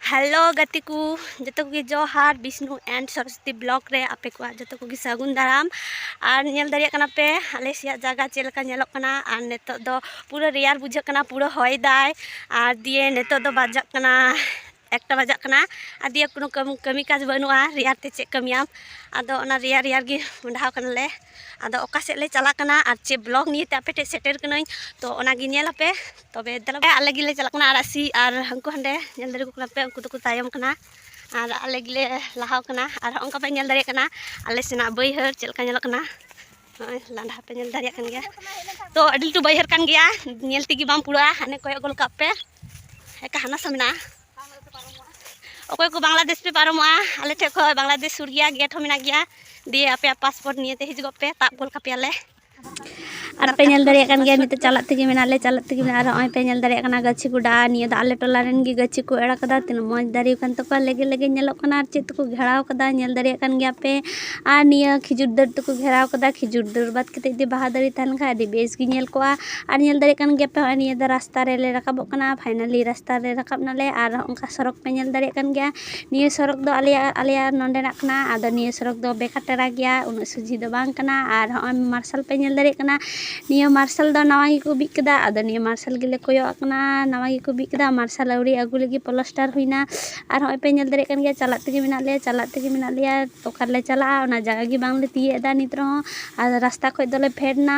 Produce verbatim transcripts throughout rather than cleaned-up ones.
Hello ᱜᱟᱛᱮ ᱠᱚ, ᱡᱚᱛᱚ ᱠᱚᱜᱮ ᱡᱚᱦᱟᱨ᱾ ᱵᱤᱥᱱᱩ and ᱥᱚᱨᱚᱥᱚᱛᱤ ᱵᱞᱚᱜ ᱨᱮ ᱟᱯᱮ ᱠᱚᱣᱟᱜ ᱡᱚᱛᱚ ᱠᱚᱜᱮ ᱥᱟᱹᱜᱩᱱ ᱫᱟᱨᱟᱢ᱾ ᱟᱨ ᱧᱮᱞ ᱫᱟᱲᱮᱭᱟᱜ ᱠᱟᱱᱟ ᱯᱮ ᱟᱞᱮ ᱥᱮᱭᱟᱜ ᱡᱟᱭᱜᱟ ᱪᱮᱫ ᱞᱮᱠᱟ ᱧᱮᱞᱚᱜ ᱠᱟᱱᱟ᱾ ᱟᱨ ᱱᱤᱛᱚᱜ ᱫᱚ ᱯᱩᱨᱟᱹ ᱨᱮᱭᱟᱲ ᱵᱩᱡᱷᱟᱹᱜ ᱠᱟᱱᱟ, ᱯᱩᱨᱟᱹ ᱦᱚᱭ ᱫᱟᱭ᱾ ᱟᱨ ᱫᱤᱭᱮ ᱱᱤᱛᱚᱜ ᱫᱚ ᱵᱟᱡᱟᱜ ᱠᱟᱱᱟ ᱮᱠᱴᱟ ᱵᱟᱡᱟᱜ ᱠᱟᱱᱟ᱾ ᱟᱨ ᱫᱤᱭᱮ ᱠᱳᱱᱳ ᱠᱟᱹᱢ-, ᱠᱟᱹᱢᱤ ᱠᱟᱡᱽ ᱵᱟᱹᱱᱩᱜᱼᱟ, ᱨᱮᱭᱟᱲ ᱛᱮ ᱪᱮᱫ ᱠᱟᱹᱢᱤᱭᱟᱢ? ᱟᱫᱚ ᱚᱱᱟ ᱨᱮᱭᱟᱲ ᱨᱮᱭᱟᱲ ᱜᱮ ᱢᱚᱸᱰᱷᱟᱣ ᱠᱟᱱᱟᱞᱮ᱾ ᱟᱫᱚ ᱚᱠᱟ ᱥᱮᱫ ᱞᱮ ᱪᱟᱞᱟᱜ ᱠᱟᱱᱟ ᱟᱨ ᱪᱮᱫ ᱵᱞᱚᱜ ᱱᱤᱭᱮᱛᱮ ᱟᱯᱮ ᱴᱷᱮᱱ ᱥᱮᱴᱮᱨ ᱠᱟᱹᱱᱟᱹᱧ, ᱛᱚ ᱚᱱᱟᱜᱮ ᱧᱮᱞ ᱟᱯᱮ᱾ ᱛᱚᱵᱮ ᱫᱮᱞᱟ ᱵᱚᱱ, ᱟᱞᱮ ᱜᱮᱞᱮ ᱪᱟᱞᱟᱜ ᱠᱟᱱᱟ ᱟᱨᱟᱜ ᱥᱤ, ᱟᱨ ᱦᱟᱹᱱᱠᱩ ᱦᱟᱸᱰᱮ ᱧᱮᱞ ᱫᱟᱲᱮ ᱠᱚ ᱠᱟᱱᱟ ᱯᱮ, ᱩᱱᱠᱩ ᱫᱚᱠᱚ ᱛᱟᱭᱚᱢ ᱠᱟᱱᱟ ᱟᱨ ᱟᱞᱮ ᱜᱮᱞᱮ ᱞᱟᱦᱟᱣ ᱠᱟᱱᱟ᱾ ᱟᱨ ᱦᱚᱸᱜᱼᱚ ᱱᱚᱝᱠᱟ ᱯᱮ ᱧᱮᱞ ᱫᱟᱲᱮᱭᱟᱜ ᱠᱟᱱᱟ ᱟᱞᱮ ᱥᱮᱱᱟᱜ ᱵᱟᱹᱭᱦᱟᱹᱲ ᱪᱮᱫ ᱞᱮᱠᱟ ᱧᱮᱞᱚᱜ ᱠᱟᱱᱟ᱾ ᱱᱚᱜᱼᱚᱭ ᱞᱟᱸᱰᱷᱟ ᱯᱮ ᱧᱮᱞ ᱫᱟᱲᱮᱭᱟᱜ ᱠᱟᱱ ᱜᱮᱭᱟ, ᱛᱚ ᱟᱹᱰᱤ ᱞᱟᱹᱴᱩ ᱵᱟᱹᱭᱦᱟᱹᱲ ᱠᱟᱱ ᱜᱮᱭᱟ, ᱧᱮᱞ ᱛᱮᱜᱮ ᱵᱟᱢ ᱯᱩᱨᱟᱹᱜᱼᱟ᱾ ᱦᱟᱱᱮ ᱠᱚᱭᱚᱜ ᱜᱚᱞ ᱠᱟᱜ ᱯᱮ, ᱮᱠᱟ ᱦᱟᱱᱟ ᱥᱟ ᱢᱮᱱᱟᱜᱼᱟ᱾ ᱚᱠᱚᱭ ᱠᱚ ᱵᱟᱝᱞᱟᱫᱮᱥ ᱯᱮ ᱯᱟᱨᱚᱢᱚᱜᱼᱟ, ᱟᱞᱮ ᱴᱷᱮᱱ ᱠᱷᱚᱱ ᱵᱟᱝᱞᱟᱫᱮᱥ ᱥᱩᱨ ᱜᱮᱭᱟ, ᱜᱮᱴ ᱦᱚᱸ ᱢᱮᱱᱟᱜ ᱜᱮᱭᱟ᱾ ᱫᱤᱭᱮ ᱟᱯᱮᱭᱟᱜ ᱯᱟᱥᱯᱳᱨᱴ ᱱᱤᱭᱮᱛᱮ ᱦᱤᱡᱩᱜᱚᱜ ᱯᱮ, ᱛᱟᱵ ᱜᱚᱞ ᱠᱟᱯᱮᱭᱟᱞᱮ᱾ ᱟᱨ ᱯᱮ ᱧᱮᱞ ᱫᱟᱲᱮᱭᱟᱜ ᱠᱟᱱ ᱜᱮᱭᱟ, ᱱᱤᱛᱚᱜ ᱪᱟᱞᱟᱜ ᱛᱮᱜᱮ ᱢᱮᱱᱟᱜ ᱞᱮ, ᱪᱟᱞᱟᱜ ᱛᱮᱜᱮ ᱢᱮᱱᱟᱜ᱾ ᱟᱨ ᱱᱚᱜᱼᱚᱭ ᱯᱮ ᱧᱮᱞ ᱫᱟᱲᱮᱭᱟᱜ ᱠᱟᱱᱟ ᱜᱟᱹᱪᱷᱤ ᱜᱚᱰᱟ, ᱱᱤᱭᱟᱹ ᱫᱚ ᱟᱞᱮ ᱴᱚᱞᱟ ᱨᱮᱱ ᱜᱮ ᱜᱟᱹᱪᱷᱤ ᱠᱚ ᱮᱲ ᱠᱟᱫᱟ᱾ ᱛᱤᱱᱟᱹᱜ ᱢᱚᱡᱽ ᱫᱟᱨᱮ ᱠᱟᱱ ᱛᱟᱠᱚᱣᱟ, ᱞᱮᱜᱮ ᱞᱮᱜᱮ ᱧᱮᱞᱚᱜ ᱠᱟᱱᱟ᱾ ᱟᱨ ᱪᱮᱫ ᱛᱮᱠᱚ ᱜᱷᱮᱨᱟᱣ ᱠᱟᱫᱟ, ᱧᱮᱞ ᱫᱟᱲᱮᱭᱟᱜ ᱠᱟᱱ ᱜᱮᱭᱟ ᱯᱮ᱾ ᱟᱨ ᱱᱤᱭᱟᱹ ᱠᱷᱤᱡᱩᱨ ᱫᱟᱹᱨ ᱛᱮᱠᱚ ᱜᱷᱮᱨᱟᱣ ᱠᱟᱫᱟ᱾ ᱠᱷᱤᱡᱩᱨ ᱫᱟᱹᱨ ᱵᱟᱫ ᱠᱟᱛᱮ ᱡᱩᱫᱤ ᱵᱟᱦᱟ ᱫᱟᱨᱮ ᱛᱟᱦᱮᱸ ᱞᱮᱱ ᱠᱷᱟᱱ ᱟᱹᱰᱤ ᱵᱮᱥ ᱜᱮ ᱧᱮᱞ ᱠᱚᱜᱼᱟ᱾ ᱟᱨ ᱧᱮᱞ ᱫᱟᱲᱮᱭᱟᱜ ᱠᱟᱱ ᱜᱮᱭᱟ ᱯᱮ, ᱱᱚᱜᱼᱚᱭ ᱱᱤᱭᱟᱹ ᱫᱚ ᱨᱟᱥᱛᱟ ᱨᱮᱞᱮ ᱨᱟᱠᱟᱵᱚᱜ ᱠᱟᱱᱟ᱾ ᱯᱷᱟᱭᱱᱟᱞᱤ ᱨᱟᱥᱛᱟ ᱨᱮ ᱨᱟᱠᱟᱵ ᱱᱟᱞᱮ᱾ ᱟᱨ ᱚᱱᱠᱟ ᱥᱚᱲᱚᱠ ᱯᱮ ᱧᱮᱞ ᱫᱟᱲᱮᱭᱟᱜ ᱠᱟᱱ ᱜᱮᱭᱟ, ᱱᱤᱭᱟᱹ ᱥᱚᱲᱚᱠ ᱫᱚ ᱟᱞᱮᱭᱟᱜ, ᱟᱞᱮᱭᱟᱜ ᱱᱚᱸᱰᱮᱱᱟᱜ ᱠᱟᱱᱟ᱾ ᱟᱫᱚ ᱱᱤᱭᱟᱹ ᱥᱚᱲᱚᱠ ᱫᱚ ᱵᱮᱠᱟᱨ ᱴᱮᱨᱟ ᱜᱮᱭᱟ, ᱩᱱᱟᱹᱜ ᱥᱚᱡᱷᱮ ᱫᱚ ᱵᱟᱝ ᱠᱟᱱᱟ᱾ ᱟᱨ ᱦᱚᱸᱜᱼᱚᱭ ᱢᱟᱨᱥᱟᱞ ᱯᱮ ᱧᱮᱞ ᱫᱟᱲᱮᱭᱟᱜ ᱠᱟᱱᱟ, ᱱᱤᱭᱟᱹ ᱢᱟᱨᱥᱟᱞ ᱫᱚ ᱱᱟᱣᱟ ᱜᱮᱠᱚ ᱵᱤᱫ ᱠᱮᱫᱟ᱾ ᱟᱫᱚ ᱱᱤᱭᱟᱹ ᱢᱟᱨᱥᱟᱞ ᱜᱮᱞᱮ ᱠᱚᱭᱚᱜ ᱟᱜ ᱠᱟᱱᱟ, ᱱᱟᱣᱟ ᱜᱮᱠᱚ ᱵᱤᱫ ᱠᱮᱫᱟ᱾ ᱢᱟᱨᱥᱟᱞ ᱟᱹᱣᱨᱤ ᱟᱹᱜᱩ ᱞᱟᱹᱜᱤᱫ ᱯᱞᱟᱥᱴᱟᱨ ᱦᱩᱭᱱᱟ᱾ ᱟᱨ ᱦᱚᱸᱜᱼᱚᱭ ᱯᱮ ᱧᱮᱞ ᱫᱟᱲᱮᱭᱟᱜ ᱠᱟᱱ ᱜᱮᱭᱟ, ᱪᱟᱞᱟᱜ ᱛᱮᱜᱮ ᱢᱮᱱᱟᱜ ᱞᱮᱭᱟ, ᱪᱟᱞᱟᱜ ᱛᱮᱜᱮ ᱢᱮᱱᱟᱜ ᱞᱮᱭᱟ᱾ ᱚᱠᱟ ᱨᱮᱞᱮ ᱪᱟᱞᱟᱜᱼᱟ, ᱚᱱᱟ ᱡᱟᱭᱜᱟ ᱜᱮ ᱵᱟᱝᱞᱮ ᱛᱤᱭᱟᱹᱜ ᱮᱫᱟ ᱱᱤᱛ ᱨᱮᱦᱚᱸ᱾ ᱟᱨ ᱨᱟᱥᱛᱟ ᱠᱷᱚᱡ ᱫᱚᱞᱮ ᱯᱷᱮᱰ ᱱᱟ᱾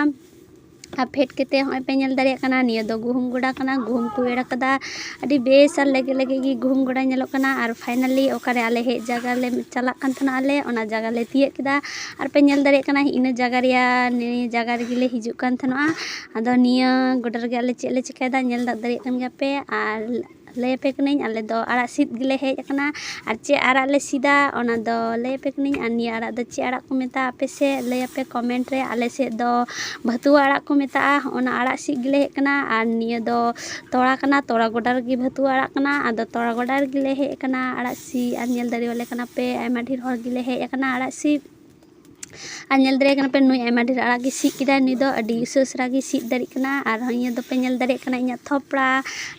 ᱟᱨ ᱯᱷᱮᱰ ᱠᱟᱛᱮ ᱦᱚᱸᱜᱼᱚᱭ ᱯᱮ ᱧᱮᱞ ᱫᱟᱲᱮᱭᱟᱜ ᱠᱟᱱᱟ, ᱱᱤᱭᱟᱹ ᱫᱚ ᱜᱩᱦᱩᱢ ᱜᱚᱰᱟ ᱠᱟᱱᱟ, ᱜᱩᱦᱩᱢ ᱠᱚ ᱮᱲ ᱠᱟᱫᱟ᱾ ᱟᱹᱰᱤ ᱵᱮᱥ ᱟᱨ ᱞᱮᱜᱮ ᱞᱮᱜᱮ ᱜᱮ ᱜᱩᱦᱩᱢ ᱜᱚᱰᱟ ᱧᱮᱞᱚᱜ ᱠᱟᱱᱟ᱾ ᱟᱨ ᱯᱷᱟᱭᱱᱟᱞᱤ ᱚᱠᱟᱨᱮ ᱟᱞᱮ ᱦᱮᱡ ᱡᱟᱭᱜᱟ ᱞᱮ ᱪᱟᱞᱟᱜ ᱠᱟᱱ ᱛᱟᱦᱮᱱᱟ, ᱟᱞᱮ ᱚᱱᱟ ᱡᱟᱭᱜᱟ ᱞᱮ ᱛᱤᱭᱟᱹᱜ ᱠᱮᱫᱟ᱾ ᱟᱨ ᱯᱮ ᱧᱮᱞ ᱫᱟᱲᱮᱭᱟᱜ ᱠᱟᱱᱟ, ᱤᱱᱟᱹ ᱡᱟᱭᱜᱟ ᱨᱮᱭᱟᱜ, ᱱᱤᱭᱟᱹ ᱡᱟᱭᱜᱟ ᱨᱮᱜᱮ ᱞᱮ ᱦᱤᱡᱩᱜ ᱠᱟᱱ ᱛᱟᱦᱮᱱᱚᱜᱼᱟ᱾ ᱟᱫᱚ ᱱᱤᱭᱟᱹ ᱜᱚᱰᱟ ᱨᱮᱜᱮ ᱟᱞᱮ ᱪᱮᱫ ᱞᱮ ᱪᱤᱠᱟᱹᱭᱮᱫᱟ, ᱧᱮᱞ ᱫᱟᱲᱮᱭᱟᱜ ᱠᱟᱱ ᱜᱮᱭᱟ ᱯᱮ᱾ ᱟᱨ ᱞᱟᱹᱭ ᱟᱯᱮ ᱠᱟᱹᱱᱟᱹᱧ, ᱟᱞᱮ ᱫᱚ ᱟᱲᱟᱜ ᱥᱤᱫ ᱜᱮᱞᱮ ᱦᱮᱡ ᱟᱠᱟᱱᱟ᱾ ᱟᱨ ᱪᱮᱫ ᱟᱲᱟᱜ ᱞᱮ ᱥᱤᱫᱟ, ᱚᱱᱟ ᱫᱚ ᱞᱟᱹᱭ ᱟᱯᱮ ᱠᱟᱹᱱᱟᱹᱧ᱾ ᱟᱨ ᱱᱤᱭᱟᱹ ᱟᱲᱟᱜ ᱫᱚ ᱪᱮᱫ ᱟᱲᱟᱜ ᱠᱚ ᱢᱮᱛᱟᱜᱼᱟ ᱟᱯᱮ ᱥᱮᱫ, ᱞᱟᱹᱭ ᱟᱯᱮ ᱠᱚᱢᱮᱱᱴ ᱨᱮ᱾ ᱟᱞᱮ ᱥᱮᱫ ᱫᱚ ᱵᱷᱟᱹᱛᱩᱣᱟᱹ ᱟᱲᱟᱜ ᱠᱚ ᱢᱮᱛᱟᱜᱼᱟ᱾ ᱚᱱᱟ ᱟᱲᱟᱜ ᱥᱤᱫ ᱜᱮᱞᱮ ᱦᱮᱡ ᱟᱠᱟᱱᱟ᱾ ᱟᱨ ᱱᱤᱭᱟᱹ ᱫᱚ ᱛᱚᱲᱟ ᱠᱟᱱᱟ, ᱛᱚᱲᱟ ᱜᱚᱰᱟ ᱨᱮᱜᱮ ᱵᱷᱟᱹᱛᱩᱣᱟᱹ ᱟᱲᱟᱜ ᱠᱟᱱᱟ᱾ ᱟᱫᱚ ᱛᱚᱲᱟ ᱜᱚᱰᱟ ᱨᱮᱜᱮ ᱞᱮ ᱦᱮᱡ ᱟᱠᱟᱱᱟ ᱟᱲᱟᱜ ᱥᱤᱫ᱾ ᱟᱨ ᱧᱮᱞ ᱫᱟᱲᱮᱭᱟᱞᱮ ᱠᱟᱱᱟ ᱯᱮ, ᱟᱭᱢᱟ ᱰᱷᱮᱨ ᱦᱚᱲ ᱜᱮᱞᱮ ᱦᱮᱡ ᱟᱠᱟᱱᱟ ᱟᱲᱟᱜ ᱥᱤᱫ᱾ ᱟᱨ ᱧᱮᱞ ᱫᱟᱲᱮᱭᱟᱜ ᱠᱟᱱᱟ ᱯᱮ, ᱱᱩᱭ ᱟᱭᱢᱟ ᱰᱷᱮᱨ ᱟᱲᱟᱜ ᱜᱮ ᱥᱤᱫ ᱠᱮᱫᱟᱭ᱾ ᱱᱩᱭ ᱫᱚ ᱟᱹᱰᱤ ᱩᱥᱟᱹᱨᱟ ᱩᱥᱟᱹᱨᱟ ᱜᱮ ᱥᱤᱫ ᱫᱟᱲᱮᱭᱟᱜ ᱠᱟᱱᱟ᱾ ᱟᱨ ᱱᱤᱭᱟᱹ ᱫᱚᱯᱮ ᱧᱮᱞ ᱫᱟᱲᱮᱭᱟᱜ ᱠᱟᱱᱟ ᱤᱧᱟᱹᱜ ᱛᱷᱚᱯᱲᱟ,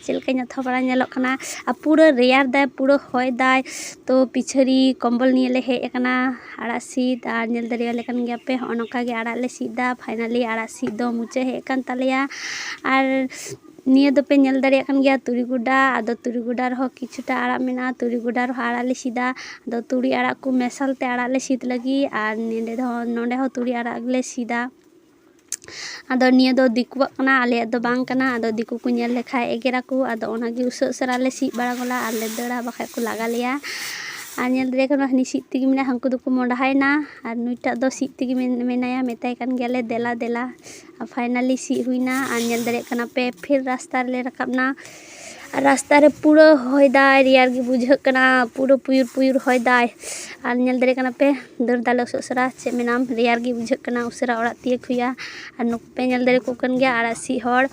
ᱪᱮᱫ ᱞᱮᱠᱟ ᱤᱧᱟᱹᱜ ᱛᱷᱚᱯᱲᱟ ᱧᱮᱞᱚᱜ ᱠᱟᱱᱟ᱾ ᱟᱨ ᱯᱩᱨᱟᱹ ᱨᱮᱭᱟᱲ ᱫᱟᱭ, ᱯᱩᱨᱟᱹ ᱦᱚᱭ ᱫᱟᱭ᱾ ᱛᱚ ᱯᱤᱪᱷᱟᱹᱨᱤ ᱠᱚᱢᱵᱚᱞ ᱱᱤᱭᱮ ᱞᱮ ᱦᱮᱡ ᱟᱠᱟᱱᱟ ᱟᱲᱟᱜ ᱥᱤᱫ᱾ ᱟᱨ ᱧᱮᱞ ᱫᱟᱲᱮᱭᱟᱞᱮ ᱠᱟᱱ ᱜᱮᱭᱟ ᱯᱮ, ᱦᱚᱸᱜᱼᱚ ᱱᱚᱝᱠᱟ ᱜᱮ ᱟᱲᱟᱜ ᱞᱮ ᱥᱤᱫ ᱮᱫᱟ᱾ ᱯᱷᱟᱭᱱᱟᱞᱤ ᱟᱲᱟᱜ ᱥᱤᱫ ᱫᱚ ᱢᱩᱪᱟᱹᱫ ᱦᱮᱡ ᱟᱠᱟᱱ ᱛᱟᱞᱮᱭᱟ᱾ ᱟᱨ ᱱᱤᱭᱟᱹ ᱫᱚᱯᱮ ᱧᱮᱞ ᱫᱟᱲᱮᱭᱟᱜ ᱠᱟᱱ ᱜᱮᱭᱟ ᱛᱩᱲᱤ ᱜᱚᱰᱟ᱾ ᱟᱫᱚ ᱛᱩᱲᱤ ᱜᱚᱰᱟ ᱨᱮᱦᱚᱸ ᱠᱤᱪᱷᱩᱴᱟ ᱟᱲᱟᱜ ᱢᱮᱱᱟᱜᱼᱟ, ᱛᱩᱲᱤ ᱜᱚᱰᱟ ᱨᱮᱦᱚᱸ ᱟᱲᱟᱜ ᱞᱮ ᱥᱤᱫᱟ᱾ ᱟᱫᱚ ᱛᱩᱲᱤ ᱟᱲᱟᱜ ᱠᱚ ᱢᱮᱥᱟᱞ ᱛᱮ ᱟᱲᱟᱜ ᱞᱮ ᱥᱤᱫ ᱞᱟᱹᱜᱤᱫ᱾ ᱟᱨ ᱱᱚᱸᱰᱮ ᱫᱚ, ᱱᱚᱸᱰᱮ ᱦᱚᱸ ᱛᱩᱲᱤ ᱟᱲᱟᱜ ᱜᱮᱞᱮ ᱥᱤᱫᱟ᱾ ᱟᱫᱚ ᱱᱤᱭᱟᱹ ᱫᱚ ᱫᱤᱠᱩᱣᱟᱜ ᱠᱟᱱᱟ, ᱟᱞᱮᱭᱟᱜ ᱫᱚ ᱵᱟᱝ ᱠᱟᱱᱟ᱾ ᱟᱫᱚ ᱫᱤᱠᱩ ᱠᱚ ᱧᱮᱞ ᱞᱮᱠᱷᱟᱡ ᱮᱜᱮᱨᱟᱠᱚ᱾ ᱟᱫᱚ ᱚᱱᱟᱜᱮ ᱩᱥᱟᱹᱫ ᱩᱥᱟᱹᱨᱟ ᱞᱮ ᱥᱤᱫ ᱵᱟᱲᱟ ᱜᱚᱞᱟ ᱟᱨ ᱞᱮ ᱫᱟᱹᱲᱟ, ᱵᱟᱠᱷᱟᱡ ᱠᱚ ᱞᱟᱜᱟ ᱞᱮᱭᱟ᱾ ᱟᱨ ᱧᱮᱞ ᱫᱟᱲᱮᱭᱟᱜ ᱠᱟᱱᱟ, ᱦᱟᱹᱱᱤ ᱥᱤᱫ ᱛᱮᱜᱮ ᱢᱮᱱᱟᱭᱟ, ᱦᱟᱹᱱᱠᱩ ᱫᱚᱠᱚ ᱢᱚᱰᱟᱦᱟᱭᱮᱱᱟ᱾ ᱟᱨ ᱱᱩᱭᱴᱟᱜ ᱫᱚ ᱥᱤᱫ ᱛᱮᱜᱮ ᱢᱮᱱ-, ᱢᱮᱱᱟᱭᱟ, ᱢᱮᱛᱟᱭ ᱠᱟᱱ ᱜᱮᱭᱟᱞᱮ, "ᱫᱮᱞᱟ, ᱫᱮᱞᱟ᱾" ᱟᱨ ᱯᱷᱟᱭᱱᱟᱞᱤ ᱥᱤᱫ ᱦᱩᱭᱱᱟ᱾ ᱟᱨ ᱧᱮᱞ ᱫᱟᱲᱮᱭᱟᱜ ᱠᱟᱱᱟ ᱯᱮ, ᱯᱷᱤᱨ ᱨᱟᱥᱛᱟ ᱨᱮᱞᱮ ᱨᱟᱠᱟᱵ ᱱᱟ᱾ ᱟᱨ ᱨᱟᱥᱛᱟ ᱨᱮ ᱯᱩᱨᱟᱹ ᱦᱚᱭ ᱫᱟᱭ, ᱨᱮᱭᱟᱲ ᱜᱮ ᱵᱩᱡᱷᱟᱹᱜ ᱠᱟᱱᱟ, ᱯᱩᱨᱟᱹ ᱯᱩᱭᱩᱨ ᱯᱩᱭᱩᱨ ᱦᱚᱭ ᱫᱟᱭ᱾ ᱟᱨ ᱧᱮᱞ ᱫᱟᱲᱮᱭᱟᱜ ᱠᱟᱱᱟ ᱯᱮ, ᱫᱟᱹᱲ ᱫᱟᱞᱮ ᱩᱥᱟᱹᱫ ᱩᱥᱟᱹᱨᱟ, ᱪᱮᱫ ᱢᱮᱱᱟᱢ, ᱨᱮᱭᱟᱲ ᱜᱮ ᱵᱩᱡᱷᱟᱹᱜ ᱠᱟᱱᱟ, ᱩᱥᱟᱹᱨᱟ ᱚᱲᱟᱜ ᱛᱤᱭᱟᱹᱜ ᱦᱩᱭᱩᱜᱼᱟ᱾ ᱟᱨ ᱱᱩᱠᱩ ᱯᱮ ᱧᱮᱞ ᱫᱟᱲᱮ ᱠᱚ ᱠᱟᱱ ᱜᱮᱭᱟ ᱟᱲᱟᱜ ᱥᱤᱫ ᱦᱚᱲ᱾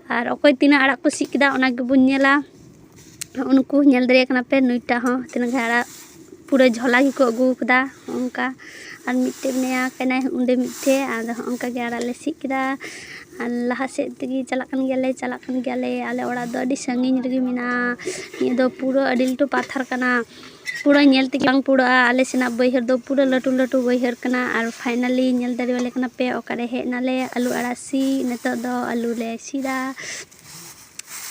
ᱟᱨ ᱚᱠᱚᱭ ᱛᱤᱱᱟᱹᱜ ᱟᱲᱟᱜ ᱠᱚ ᱥᱤᱫ ᱠᱮᱫᱟ, ᱚᱱᱟ ᱜᱮᱵᱚᱱ ᱧᱮᱞᱟ᱾ ᱩᱱᱠᱩ ᱧᱮᱞ ᱫᱟᱲᱮᱭᱟᱜ ᱠᱟᱱᱟ ᱯᱮ, ᱱᱩᱭᱴᱟᱜ ᱦᱚᱸ ᱛᱤᱱᱟᱹᱜ ᱜᱟᱱ ᱟᱲᱟᱜ ᱯᱩᱨᱟᱹ ᱡᱷᱚᱞᱟ ᱜᱮᱠᱚ ᱟᱹᱜᱩ ᱟᱠᱟᱫᱟ, ᱚᱱᱠᱟ᱾ ᱟᱨ ᱢᱤᱫᱴᱮᱡ ᱢᱮᱱᱟᱭᱟ ᱠᱟᱱᱟᱭ ᱚᱸᱰᱮ ᱢᱤᱫᱴᱷᱮᱡ, ᱟᱫᱚ ᱦᱚᱸᱜᱼᱚ ᱱᱚᱝᱠᱟ ᱜᱮ ᱟᱲᱟᱜ ᱞᱮ ᱥᱤᱫ ᱠᱮᱫᱟ᱾ ᱟᱨ ᱞᱟᱦᱟ ᱥᱮᱫ ᱛᱮᱜᱮ ᱪᱟᱞᱟᱜ ᱠᱟᱱ ᱜᱮᱭᱟᱞᱮ, ᱪᱟᱞᱟᱜ ᱠᱟᱱ ᱜᱮᱭᱟᱞᱮ᱾ ᱟᱞᱮ ᱚᱲᱟᱜ ᱫᱚ ᱟᱹᱰᱤ ᱥᱟᱺᱜᱤᱧ ᱨᱮᱜᱮ ᱢᱮᱱᱟᱜᱼᱟ᱾ ᱱᱤᱭᱟᱹ ᱫᱚ ᱯᱩᱨᱟᱹ ᱟᱹᱰᱤ ᱞᱟᱹᱴᱩ ᱯᱟᱛᱷᱟᱨ ᱠᱟᱱᱟ, ᱯᱩᱨᱟᱹ ᱧᱮᱞ ᱛᱮᱜᱮ ᱵᱟᱝ ᱯᱩᱨᱟᱹᱜᱼᱟ᱾ ᱟᱞᱮ ᱥᱮᱱᱟᱜ ᱵᱟᱹᱭᱦᱟᱹᱲ ᱫᱚ ᱯᱩᱨᱟᱹ ᱞᱟᱹᱴᱩ ᱞᱟᱹᱴᱩ ᱵᱟᱹᱭᱦᱟᱹᱲ ᱠᱟᱱᱟ᱾ ᱟᱨ ᱯᱷᱟᱭᱱᱟᱞᱤ ᱧᱮᱞ ᱫᱟᱲᱮᱭᱟᱞᱮ ᱠᱟᱱᱟ ᱯᱮ, ᱚᱠᱟᱨᱮ ᱦᱮᱡ ᱱᱟᱞᱮ ᱟᱹᱞᱩ ᱟᱲᱟᱜ ᱥᱤᱫ᱾ ᱱᱤᱛᱚᱜ ᱫᱚ ᱟᱹᱞᱩ ᱞᱮ ᱥᱤᱫᱟ᱾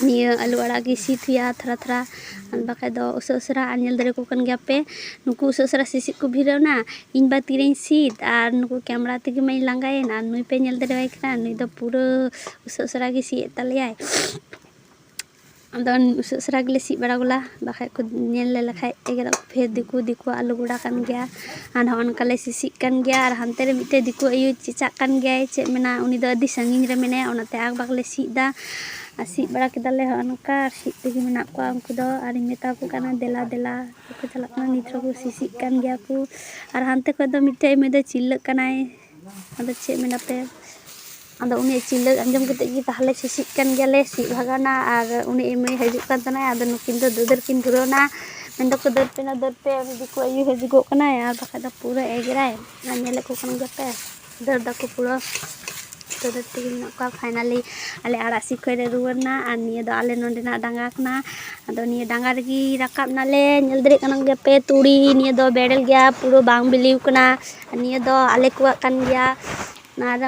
ᱱᱤᱭᱟᱹ ᱟᱹᱞᱩ ᱟᱲᱟᱜ ᱜᱮ ᱥᱤᱫ ᱦᱩᱭᱩᱜᱼᱟ ᱛᱷᱚᱲᱟ ᱛᱷᱚᱲᱟ, ᱟᱨ ᱵᱟᱠᱷᱟᱡ ᱫᱚ ᱩᱥᱟᱹᱫ ᱩᱥᱟᱹᱨᱟ᱾ ᱟᱨ ᱧᱮᱞ ᱫᱟᱲᱮ ᱠᱚ ᱠᱟᱱ ᱜᱮᱭᱟ ᱯᱮ, ᱱᱩᱠᱩ ᱩᱥᱟᱹᱫ ᱩᱥᱟᱹᱨᱟ ᱥᱤᱥᱤᱫ ᱠᱚ ᱵᱷᱤᱲᱟᱹᱣ ᱱᱟ᱾ ᱤᱧ ᱵᱟ ᱛᱤᱨᱮᱧ ᱥᱤᱫ, ᱟᱨ ᱱᱩᱠᱩ ᱠᱮᱢᱨᱟ ᱛᱮᱜᱮ ᱢᱟᱧ ᱞᱟᱸᱜᱟᱭᱮᱱ᱾ ᱟᱨ ᱱᱩᱭ ᱯᱮ ᱧᱮᱞ ᱫᱟᱲᱮᱣᱟᱭ ᱠᱟᱱᱟ, ᱱᱩᱭ ᱫᱚ ᱯᱩᱨᱟᱹ ᱩᱥᱟᱹᱫ ᱩᱥᱟᱹᱨᱟ ᱜᱮ ᱥᱤᱫ ᱮᱫ ᱛᱟᱞᱮᱭᱟᱭ᱾ ᱟᱫᱚ ᱩᱥᱟᱹᱫ ᱩᱥᱟᱹᱨᱟ ᱜᱮᱞᱮ ᱥᱤᱫ ᱵᱟᱲᱟ ᱜᱚᱞᱟ, ᱵᱟᱠᱷᱟᱡ ᱠᱚ ᱧᱮᱞ ᱞᱮ ᱞᱮᱠᱷᱟᱡ ᱮᱜᱮᱨᱚᱜ ᱟᱠᱚ, ᱯᱷᱤᱨ ᱫᱤᱠᱩ, ᱫᱤᱠᱩᱣᱟᱜ ᱟᱹᱞᱩ ᱜᱚᱰᱟ ᱠᱟᱱ ᱜᱮᱭᱟ᱾ ᱟᱨ ᱱᱚᱜᱼᱚ ᱱᱚᱝᱠᱟ ᱞᱮ ᱥᱤᱥᱤᱜ ᱠᱟᱱ ᱜᱮᱭᱟ᱾ ᱟᱨ ᱦᱟᱱᱛᱮ ᱨᱮ ᱢᱤᱫᱴᱮᱡ ᱫᱤᱠᱩ ᱟᱭᱳ ᱪᱮᱪᱟᱜ ᱠᱟᱱ ᱜᱮᱭᱟᱭ, ᱪᱮᱫ ᱢᱮᱱᱟ, ᱩᱱᱤ ᱫᱚ ᱟᱹᱰᱤ ᱥᱟᱺᱜᱤᱧ ᱨᱮ ᱢᱮᱱᱟᱭᱟ, ᱚᱱᱟᱛᱮ ᱟᱠ ᱵᱟᱠ ᱞᱮ ᱥᱤᱫ ᱫᱟ᱾ ᱟᱨ ᱥᱤᱫ ᱵᱟᱲᱟ ᱠᱮᱫᱟᱞᱮ ᱦᱚᱸᱜᱼᱚ ᱱᱚᱝᱠᱟ, ᱟᱨ ᱥᱤᱫ ᱛᱮᱜᱮ ᱢᱮᱱᱟᱜ ᱠᱚᱣᱟ ᱩᱱᱠᱩ ᱫᱚ᱾ ᱟᱨᱤᱧ ᱢᱮᱛᱟ ᱠᱚ ᱠᱟᱱᱟ, "ᱫᱮᱞᱟ, ᱫᱮᱞᱟ", ᱠᱚ ᱪᱟᱞᱟᱜ ᱠᱟᱱᱟ᱾ ᱱᱤᱛ ᱨᱮᱦᱚᱸ ᱠᱚ ᱥᱤᱥᱤᱜ ᱠᱟᱱ ᱜᱮᱭᱟ ᱠᱚ᱾ ᱟᱨ ᱦᱟᱱᱛᱮ ᱠᱷᱚᱡ ᱫᱚ ᱢᱤᱫᱴᱮᱡ ᱢᱟᱹᱭ ᱫᱚ ᱪᱤᱞᱞᱟᱹᱜ ᱠᱟᱱᱟᱭ᱾ ᱟᱫᱚ ᱪᱮᱫ ᱢᱮᱱᱟᱯᱮ? ᱟᱫᱚ ᱩᱱᱤᱭᱟᱜ ᱪᱤᱞᱞᱟᱹ ᱟᱸᱡᱚᱢ ᱠᱟᱛᱮᱫ ᱜᱮ ᱛᱟᱦᱞᱮ ᱥᱤᱥᱤᱜ ᱠᱟᱱ ᱜᱮᱭᱟᱞᱮ, ᱥᱤᱫ ᱵᱷᱟᱜᱟᱣᱱᱟ᱾ ᱟᱨ ᱩᱱᱤ ᱢᱟᱹᱭ ᱦᱤᱡᱩᱜ ᱠᱟᱱ ᱛᱟᱦᱮᱱᱟᱭ, ᱟᱫᱚ ᱱᱩᱠᱤᱱ ᱫᱚ ᱫᱟᱹᱫᱟᱹᱨ ᱠᱤᱱ ᱫᱷᱩᱨᱟᱹᱣᱱᱟ᱾ ᱢᱮᱱ ᱫᱟᱠᱚ ᱫᱟᱹᱲ ᱯᱮ ᱱᱟ, ᱫᱟᱹᱲ ᱯᱮ, ᱩᱱᱤ ᱫᱤᱠᱩ ᱟᱭᱩ ᱦᱤᱡᱩᱜᱚᱜ ᱠᱟᱱᱟᱭ, ᱟᱨ ᱵᱟᱠᱷᱟᱡ ᱫᱚ ᱯᱩᱨᱟᱹ ᱮᱜᱮᱨᱟᱭ᱾ ᱟᱨ ᱧᱮᱞᱮᱫ ᱠᱚ ᱠᱟᱱ ᱜᱮᱭᱟ ᱯᱮ, ᱫᱟᱹᱲ ᱫᱟᱠᱚ ᱯᱩᱨᱟᱹ᱾ ᱛᱚ ᱫᱟᱹᱲ ᱛᱮᱜᱮ ᱢᱮᱱᱟᱜ ᱠᱚᱣᱟ᱾ ᱯᱷᱟᱭᱱᱟᱞᱤ ᱟᱞᱮ ᱟᱲᱟᱜ ᱥᱤᱫ ᱠᱷᱚᱡ ᱞᱮ ᱨᱩᱣᱟᱹᱲ ᱱᱟ, ᱟᱨ ᱱᱤᱭᱟᱹ ᱫᱚ ᱟᱞᱮ ᱱᱚᱸᱰᱮᱱᱟᱜ ᱰᱟᱸᱜᱟ ᱠᱟᱱᱟ᱾ ᱟᱫᱚ ᱱᱤᱭᱟᱹ ᱰᱟᱸᱜᱟ ᱨᱮᱜᱮ ᱨᱟᱠᱟᱵ ᱱᱟᱞᱮ᱾ ᱧᱮᱞ ᱫᱟᱲᱮᱭᱟᱜ ᱠᱟᱱᱟ ᱜᱮᱭᱟ ᱯᱮ ᱛᱩᱲᱤ, ᱱᱤᱭᱟᱹ ᱫᱚ ᱵᱮᱨᱮᱞ ᱜᱮᱭᱟ, ᱯᱩᱨᱟᱹ ᱵᱟᱝ ᱵᱤᱞᱤᱣ ᱠᱟᱱᱟ᱾ ᱟᱨ ᱱᱤᱭᱟᱹ ᱫᱚ ᱟᱞᱮ ᱠᱚᱣᱟᱜ ᱠᱟᱱ ᱜᱮᱭᱟ᱾ ᱟᱨ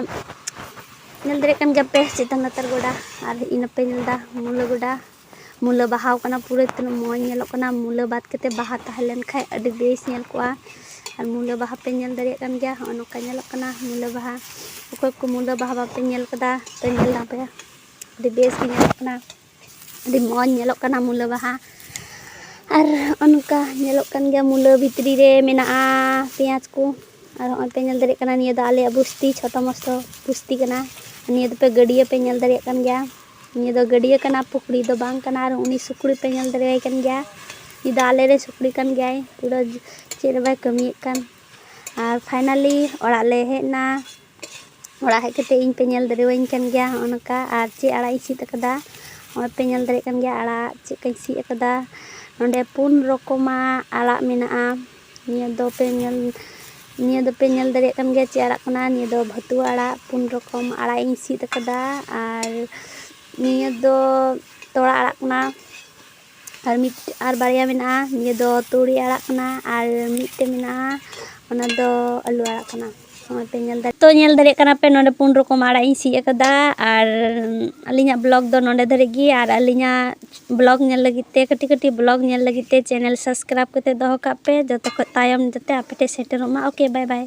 ᱧᱮᱞ ᱫᱟᱲᱮᱭᱟᱜ ᱠᱟᱱ ᱜᱮᱭᱟ ᱯᱮ ᱪᱮᱛᱟᱱ ᱞᱟᱛᱟᱨ ᱜᱚᱰᱟ, ᱟᱨ ᱤᱱᱟᱹ ᱯᱮ ᱧᱮᱞ ᱮᱫᱟ ᱢᱩᱞᱟᱹ ᱜᱚᱰᱟ᱾ ᱢᱩᱞᱟᱹ ᱵᱟᱦᱟᱣ ᱠᱟᱱᱟ, ᱯᱩᱨᱟᱹ ᱛᱤᱱᱟᱹᱜ ᱢᱚᱡᱽ ᱧᱮᱞᱚᱜ ᱠᱟᱱᱟ᱾ ᱢᱩᱞᱟᱹ ᱵᱟᱫ ᱠᱟᱛᱮ ᱵᱟᱦᱟ ᱛᱟᱦᱮᱸ ᱞᱮᱱ ᱠᱷᱟᱡ ᱟᱹᱰᱤ ᱵᱮᱥ ᱧᱮᱞ ᱠᱚᱜᱼᱟ᱾ ᱟᱨ ᱢᱩᱞᱟᱹ ᱵᱟᱦᱟ ᱯᱮ ᱧᱮᱞ ᱫᱟᱲᱮᱭᱟᱜ ᱠᱟᱱ ᱜᱮᱭᱟ, ᱦᱚᱸᱜᱼᱚ ᱱᱚᱝᱠᱟ ᱧᱮᱞᱚᱜ ᱠᱟᱱᱟ ᱢᱩᱞᱟᱹ ᱵᱟᱦᱟ᱾ ᱚᱠᱚᱭ ᱠᱚ ᱢᱩᱞᱟᱹ ᱵᱟᱦᱟ ᱵᱟᱯᱮ ᱧᱮᱞ ᱠᱟᱫᱟ, ᱛᱚ ᱧᱮᱞ ᱫᱟᱯᱮ, ᱟᱹᱰᱤ ᱵᱮᱥ ᱜᱮ ᱧᱮᱞᱚᱜ ᱠᱟᱱᱟ, ᱟᱹᱰᱤ ᱢᱚᱡᱽ ᱧᱮᱞᱚᱜ ᱠᱟᱱᱟ ᱢᱩᱞᱟᱹ ᱵᱟᱦᱟ᱾ ᱟᱨ ᱚᱱᱠᱟ ᱧᱮᱞᱚᱜ ᱠᱟᱱ ᱜᱮᱭᱟ ᱢᱩᱞᱟᱹ ᱵᱷᱤᱛᱨᱤ ᱨᱮ ᱢᱮᱱᱟᱜᱼᱟ ᱯᱮᱸᱭᱟᱡᱽ ᱠᱚ᱾ ᱟᱨ ᱦᱚᱸᱜᱼᱚᱭ ᱯᱮ ᱧᱮᱞ ᱫᱟᱲᱮᱭᱟᱜ ᱠᱟᱱᱟ, ᱱᱤᱭᱟᱹ ᱫᱚ ᱟᱞᱮᱭᱟᱜ ᱵᱩᱥᱛᱤ, ᱪᱷᱳᱴᱳ ᱢᱚᱥᱴᱳ ᱵᱩᱥᱛᱤ ᱠᱟᱱᱟ᱾ ᱱᱤᱭᱟᱹ ᱫᱚᱯᱮ ᱜᱟᱹᱰᱭᱟᱹ ᱯᱮ ᱧᱮᱞ ᱫᱟᱲᱮᱭᱟᱜ ᱠᱟᱱ ᱜᱮᱭᱟ᱾ ᱱᱤᱭᱟᱹ ᱫᱚ ᱜᱟᱹᱰᱭᱟᱹ ᱠᱟᱱᱟ, ᱯᱩᱠᱷᱨᱤ ᱫᱚ ᱵᱟᱝ ᱠᱟᱱᱟ᱾ ᱟᱨ ᱩᱱᱤ ᱥᱩᱠᱨᱤ ᱯᱮ ᱧᱮᱞ ᱫᱟᱲᱮᱭᱟᱭ ᱠᱟᱱ ᱜᱮᱭᱟ, ᱩᱱᱤ ᱫᱚ ᱟᱞᱮ ᱨᱮ ᱥᱩᱠᱨᱤ ᱠᱟᱱ ᱜᱮᱭᱟᱭ, ᱯᱩᱨᱟᱹ ᱪᱮᱫ ᱨᱮ ᱵᱟᱭ ᱠᱟᱹᱢᱤᱭᱮᱫ ᱠᱟᱱ᱾ ᱟᱨ ᱯᱷᱟᱭᱱᱟᱞᱤ ᱚᱲᱟᱜ ᱞᱮ ᱦᱮᱡ ᱮᱱᱟ᱾ ᱚᱲᱟᱜ ᱦᱮᱡ ᱠᱟᱛᱮ ᱤᱧ ᱯᱮ ᱧᱮᱞ ᱫᱟᱲᱮᱣᱟᱹᱧ ᱠᱟᱱ ᱜᱮᱭᱟ ᱦᱚᱸᱜᱼᱚ ᱱᱚᱝᱠᱟ᱾ ᱟᱨ ᱪᱮᱫ ᱟᱲᱟᱜ ᱤᱧ ᱥᱤᱫ ᱟᱠᱟᱫᱟ, ᱦᱚᱸᱜᱼᱚᱭ ᱯᱮ ᱧᱮᱞ ᱫᱟᱲᱮᱭᱟᱜ ᱠᱟᱱ ᱜᱮᱭᱟ ᱟᱲᱟᱜ ᱪᱮᱫ ᱠᱟᱧ ᱥᱤᱫ ᱟᱠᱟᱫᱟ᱾ ᱱᱚᱸᱰᱮ ᱯᱩᱱ ᱨᱚᱠᱚᱢᱟᱜ ᱟᱲᱟᱜ ᱢᱮᱱᱟᱜᱼᱟ᱾ ᱱᱤᱭᱟᱹ ᱫᱚ ᱯᱮ ᱧᱮᱞ, ᱱᱤᱭᱟᱹ ᱫᱚ ᱯᱮ ᱧᱮᱞ ᱫᱟᱲᱮᱭᱟᱜ ᱠᱟᱱ ᱜᱮᱭᱟ ᱪᱮᱫ ᱟᱲᱟᱜ ᱠᱟᱱᱟ᱾ ᱱᱤᱭᱟᱹ ᱫᱚ ᱵᱷᱟᱹᱛᱩᱣᱟᱹ ᱟᱲᱟᱜ, ᱯᱩᱱ ᱨᱚᱠᱚᱢ ᱟᱲᱟᱜ ᱤᱧ ᱥᱤᱫ ᱟᱠᱟᱫᱟ᱾ ᱟᱨ ᱱᱤᱭᱟᱹ ᱫᱚ ᱛᱚᱲᱟ ᱟᱲᱟᱜ ᱠᱟᱱᱟ᱾ ᱟᱨ ᱢᱤᱫ, ᱟᱨ ᱵᱟᱨᱭᱟ ᱢᱮᱱᱟᱜᱼᱟ, ᱱᱤᱭᱟᱹ ᱫᱚ ᱛᱩᱲᱤ ᱟᱲᱟᱜ ᱠᱟᱱᱟ᱾ ᱟᱨ ᱢᱤᱫᱴᱮᱱ ᱢᱮᱱᱟᱜᱼᱟ, ᱚᱱᱟ ᱫᱚ ᱟᱹᱞᱩ ᱟᱲᱟᱜ ᱠᱟᱱᱟ᱾ ᱱᱚᱜᱼᱚᱭ ᱯᱮ ᱧᱮᱞ ᱫᱟᱲᱮ-, ᱛᱚ ᱧᱮᱞ ᱫᱟᱲᱮᱭᱟᱜ ᱠᱟᱱᱟ ᱯᱮ, ᱱᱚᱰᱮ ᱯᱩᱱ ᱨᱚᱠᱚᱢ ᱟᱲᱟᱜ ᱤᱧ ᱥᱤᱫ ᱟᱠᱟᱫᱟ᱾ ᱟᱨ ᱟᱹᱞᱤᱧᱟᱜ ᱵᱞᱚᱜ ᱫᱚ ᱱᱚᱰᱮ ᱫᱷᱟᱹᱨᱤᱡ ᱜᱮ᱾ ᱟᱨ ᱟᱹᱞᱤᱧᱟᱜ ᱵᱞᱚᱜ ᱧᱮᱞ ᱞᱟᱹᱜᱤᱫ ᱛᱮ, ᱠᱟᱹᱴᱤᱡ ᱠᱟᱹᱴᱤᱡ ᱵᱞᱚᱜ ᱧᱮᱞ ᱞᱟᱹᱜᱤᱫ ᱛᱮ ᱪᱮᱱᱮᱞ ᱥᱟᱵᱥᱠᱨᱟᱭᱤᱵ ᱠᱟᱛᱮ ᱫᱚᱦᱚ ᱠᱟᱜ ᱯᱮ, ᱡᱚᱛᱚ ᱠᱷᱚᱡ ᱛᱟᱭᱚᱢ ᱡᱟᱛᱮ ᱟᱯᱮ ᱴᱷᱮᱡ ᱥᱮᱴᱮᱨᱚᱜ ᱢᱟ᱾ ᱳᱠᱮ, ᱵᱟᱭ ᱵᱟᱭ᱾